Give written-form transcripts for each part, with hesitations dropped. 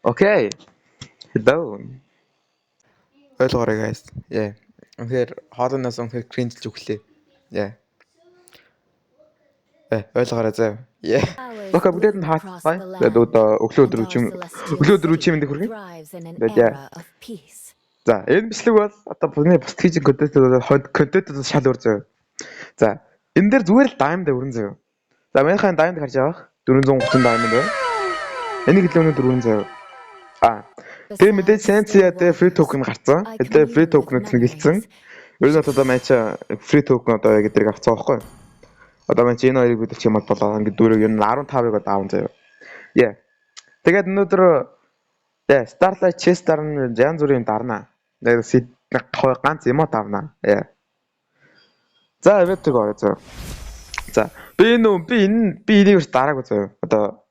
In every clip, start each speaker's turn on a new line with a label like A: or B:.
A: Okay. Hello. Ойлгоорой guys. Yeah. Үнэхээр хоолноос үнэхээр cringe лж өглөө. Yeah. Ойлгоорой заа. Yeah. Okay, бүгдээд нь хаацгаая. Тэгээд одоо өглөө өдөр үчим өглөө өдөр үчим мэндийг хүргэе. Тэгээд яа. За, энэ бичлэг бол одоо бүхний бусд хийж контент контент шал өөр зөө. За, энэ дээр зүгээр л diamond өрн зөө. За, манайхаа diamond харж байгаа. 430 diamond байна. Энийг хэлээ өнөө 4 зөө. Аа. Тэгээ мэдээж Sensia дээр free token гарцсан. Тэгээ free token-ууд цэнгэлцсэн. Ер нь одоо маань чи free token одоо яг эдрийг авцсан байхгүй юу? Одоо маань чи энэ хоёрыг бид ч юм бол болоо ингээд дөрөв ер нь 15-ыг одоо аван заяа. Yeah. Тэгээд өнөөдөр yeah, Starlight Chest дарна, янз бүрийн дарна. Тэгээд ганц эмот авна. Yeah. За, event-ийг орё заяа. За, би энэ би энэ би энийг бас дараагүй заяа. Одоо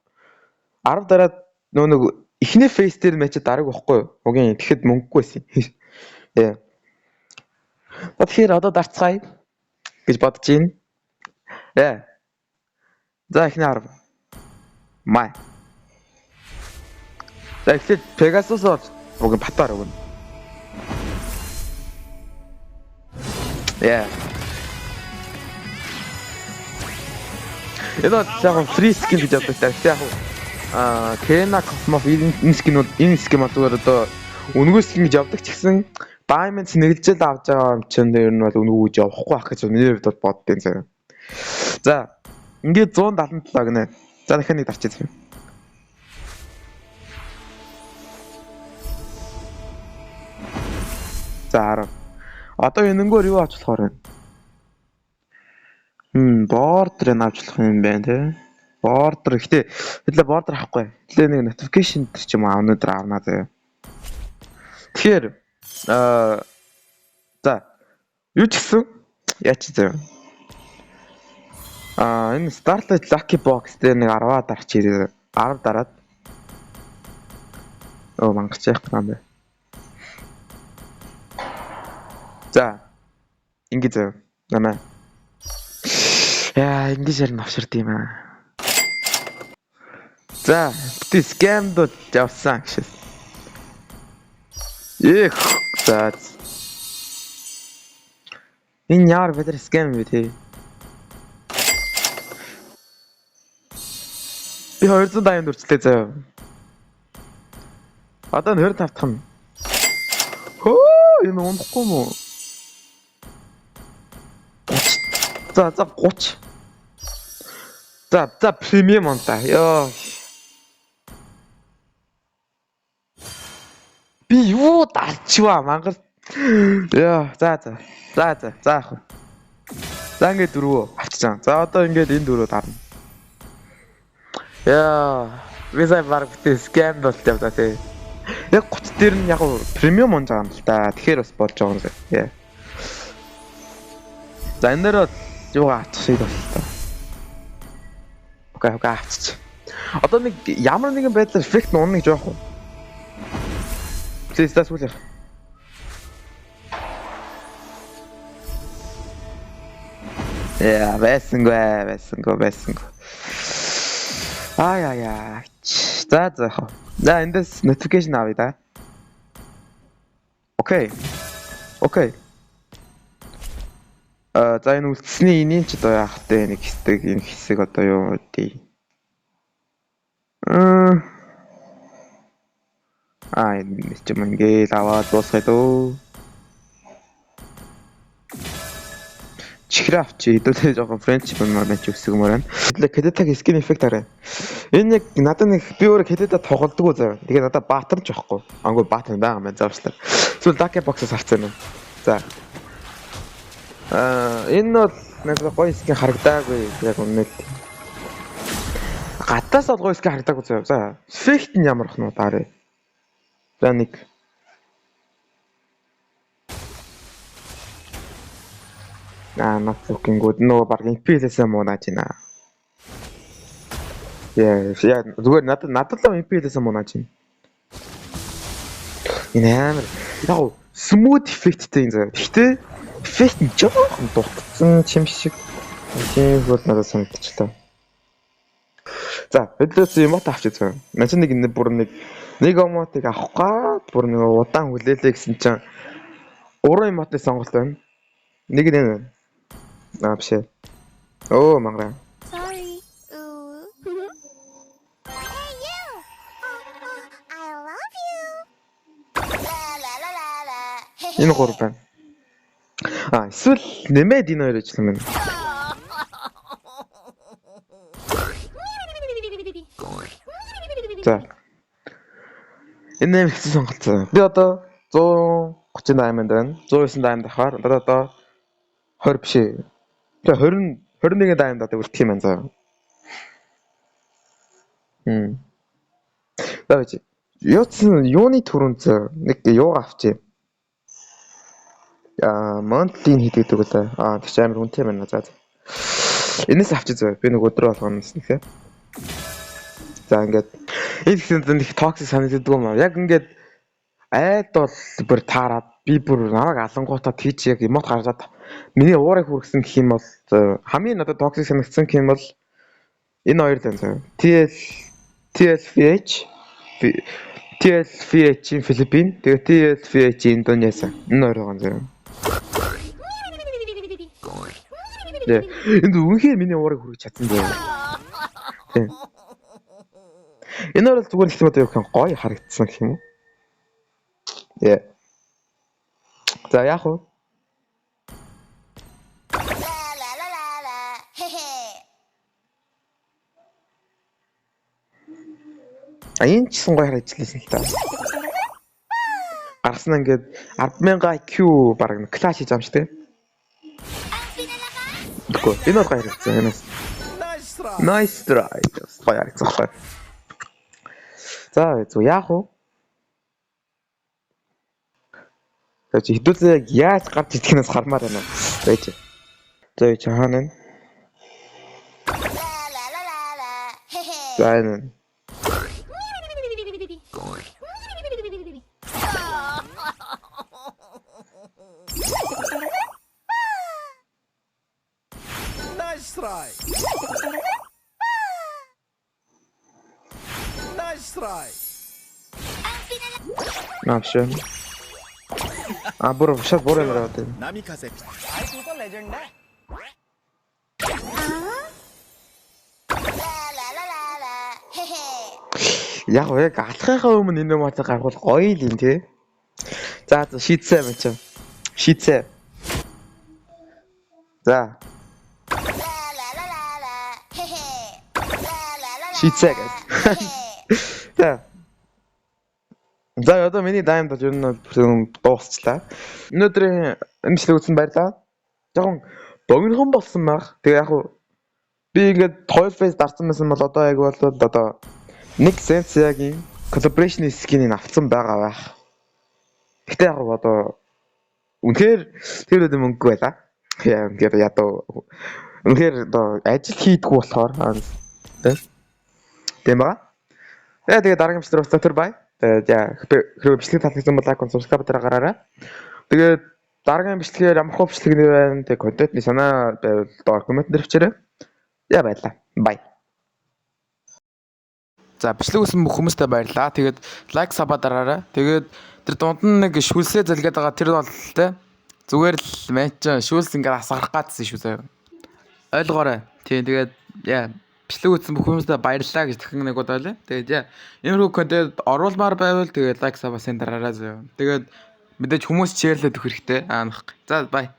A: 10 дараад нөө нэг эхний фейс дээр мэж дараагүй байхгүй юу? Угийн тэгэхэд мөнгөгүй байсан. Yeah. Тэгэхээр одоо дарцгаая гэж бодож байна. Yeah. За эхний 10. Май. За эхлээд Pegasus бол уг батаар өгнө. Yeah. Энэ бол яг free skin гэж боддог та. Гэхдээ яг аа Kena Cosmos энэ skin бол энэ skin бол зүгээр одоо үнэгүй skin гэж явдаг ч гэсэн Diamond сэнэгэлжэл авч байгаа юм чинь ер нь бол үнэгүй гэж явахгүй байх гэж миний хувьд бол боддیں۔ заяа. За ингээд 177 гинэ. За дахиад нэг дарчээ заяа. За 10. Одоо энэнгөөр юу авч болохоор вэ? Бордер энэ авч болох юм байна те. Бордер гэхдээ хэлээ бордер авахгүй. Хэлээ нэг notification тэр ч юм уу өнөөдөр авнаа заяа. Тэгэхээр за юу ч гэсэн яач заяа. Аа энэ Starlight Lucky Box дээр нэг 10-аа дарч ирээ. 10 дараад. Оо мангач яах юм бэ? За ингэ заяа. Намаа. Яа, ингэж ярь навширд юм аа. За, бити scam дууд явсан гэж. Эх, за. Энэ яар бэтэр scam юм бэ те? Би 280 дүрчлээ заяа. Одоо 25 дахь нь. Хөө, энэ унахгүй мó? 30. За, за 30. За, за премиум онта. Йоо. Би юу дарчваа мангар. Йоо, за за. За за, за яах вэ? За ингээд дөрвөө авчсан. За одоо ингээд энэ дөрвөө дарна. Яа, би сая баг битээ scam болт явдаа тий. Яг 30 дээр нь яг премиум унж байгаа юм л да. Тэгэхээр бас болж байгаа юм шиг. Yeah. За энэ дээр бол юугаа авчих шиг боллоо. Okay, okay авчиж. Одоо нэг ямар нэгэн байдлаар эффект нь унна гэж яах вэ? Please that's what. Яа, байсангүй, байсангүй, байсангүй. Аа яа яа. За за яах вэ? За эндээс notification авъя да. Okay. Okay. За энэ үлдсэний энийг ч одоо яах вэ? Нэг хэсэг энэ хэсэг одоо юу вэ? Аа энэ ч юм ингээл аваад дуусгая дөө. Чихрээ авчи. Хэдүүлээ жоохон French юм байна чи өсгөмөр байна. Хэдүүлээ Кадетаг skin effect хараа. Энэ яг надад нэг би өөрөө Кадета тоглодоггүй заяа. Тэгээ надад баатар ч байхгүй. Ангуу баатар байгаа юм байна заавчлаа. Эсвэл Lucky Box-аас авсан юм. За. Энэ бол надад гоё skin харагдаагүй яг үнэ. Гадаас бол гоё skin харагдаагүй заяа. За, эффект нь ямар ах нь удаарэ. За нэг. Аа, not looking good. Нөгөө баг MP-лээс муу нааж байна. Яа, яа зүгээр надад надад л MP-лээс муу нааж байна. Энэ амар яг smooth эффекттэй юм заяа. Гэхдээ эффект нь жоохон дутцсан юм шиг. Тийм бол надад санагдчихлаа. За, хэдүүлээс юм бат авчиж заяа. Мань нэг бүр нэг Нэг emote ыг авах гад бүр нэг удаан хүлээлээ гэсэн чинь 3 emote ын сонголт байна. Нэг нь энэ байна. Аа, биш ээ. Оо, мангара.
B: Sorry. Ooh. Hey you. I love you. La la la la la.
A: Энэ гурав байна. А, эсвэл нэмээд энэ хоёр ажиллах юм байна. За. Энэ амар хэцүү сонголт. Би одоо 130 diamond байна. 109 diamond авахаар надад одоо 20 биш ээ. Тэгээ 20 21 diamond одоо үлдэх юм байна заа. За, бич. Юуцсан юуны түрүүнд зөө нэг юу авчи. Аа, monthly хийдэг үлээ. Аа, тэр чинь амар үнэтэй байна. За. Энэс авчи зөө. Би нэг өдрөө болгоно гэсэн. За, ингээд энэ гэсэн нэг toxic санагддаг юм аа. Яг ингээд айд бол бүр таарад би бүр намайг алангуудаа тийч яг emote гаргаад миний уурыг хүргэсэн гэх юм бол хамгийн надад toxic санагдсан гэх юм бол энэ хоёр л байна заа. TL TLVH TLVH-ийн Филиппин, тэгээ TLVH-ийн Индонези. Энэ хоёр байгаа заа. Тэ. Энд үнэхээр миний уурыг хүргэж чадсан заа. Тэ. Энэ бол зүгээр л юм одоо юу гэх юм, гоё харагдсан гэх юм уу? Yeah. За, яах вэ?
B: La la la la la. Hey.
A: А, энэ ч гэсэн гоё харагдчихлаа л та. Гаргасан ингээд 100000 IQ баг нэг clash хийж байгаа юм шүү дээ. Тэгэхгүй энэ бол гоё харагдсан. Энэс.
C: Nice try.
A: Nice try. Гоё харагдсан байхгүй. За, зөв яах вэ? За, чи хэдүүлээ яг яаж гарч идэхнээс хармаар байна. Байж. За, чи хаана вэ?
B: La la la la la. Hey.
A: За, энэ.
C: Nice try. Nice try.
A: Наа, биш. А, бүр шат бүр юм аа тийм.
C: Namikaze.
B: La la la la la. Hey.
A: Яг яг алхахынхаа өмнө энэ юм аа гаргуул гоё л юм тий. За за, шийдсэн юм чи. Шийдсэн. За,
B: La la la la la. Hey. La la la la.
A: шийдсэн гэж. За. За, одоо миний diamond бол ер нь бол дуусчлаа. Өнөөдрийн имжлэг үзсэн баярлалаа. Жохон богинохон болсон байх. Тэгээ яг уу би ингээд хоёр phase дарсан байсан бол одоо яг бол одоо нэг Sensei-гийн collaboration skin-ийг авцсан байгаа байх. Гэтэ яг уу одоо үнэхээр тэр үедээ мөнгөгүй байлаа. Яа, үнэхээр ядуу. Үнэхээр одоо ажил хийдгүү болохоор тийм байгаа. Тэгээ дараагийн бичлэг рүү тэр бай. Тэгээд яа, хэрвээ бичлэг таалагдсан бол like, subscribe дараарай. Тэгээд дараагийн бичлэгээр ямар хөө бичлэг нэр байна. Тэгээд контентны санаа байвал доор comment дээр бичээрэй. Яа, баярлалаа. Bye. За, бичлэг үзсэн бүх хүмүүстээ баярлалаа. Тэгээд like, sub дараарай. Тэгээд тэр дунд нь нэг шүлсээ залгаад байгаа тэр бол те зүгээр л мэн чинь шүлс ингээд асгарах гадсан шүү заяа. Ойлгоорой. Тийм, тэгээд яа, бичлэг үзсэн бүх хүмүүстээ баярлалаа гэж дахин нэг удаа лээ. Тэгээд яа, иймэрхүү контент оруулмаар байвал тэгээд like, sub сайн дараарай заяа. Тэгээд мэдээж хүмүүс share лээд өгөх хэрэгтэй. Аа, нах. За, bye.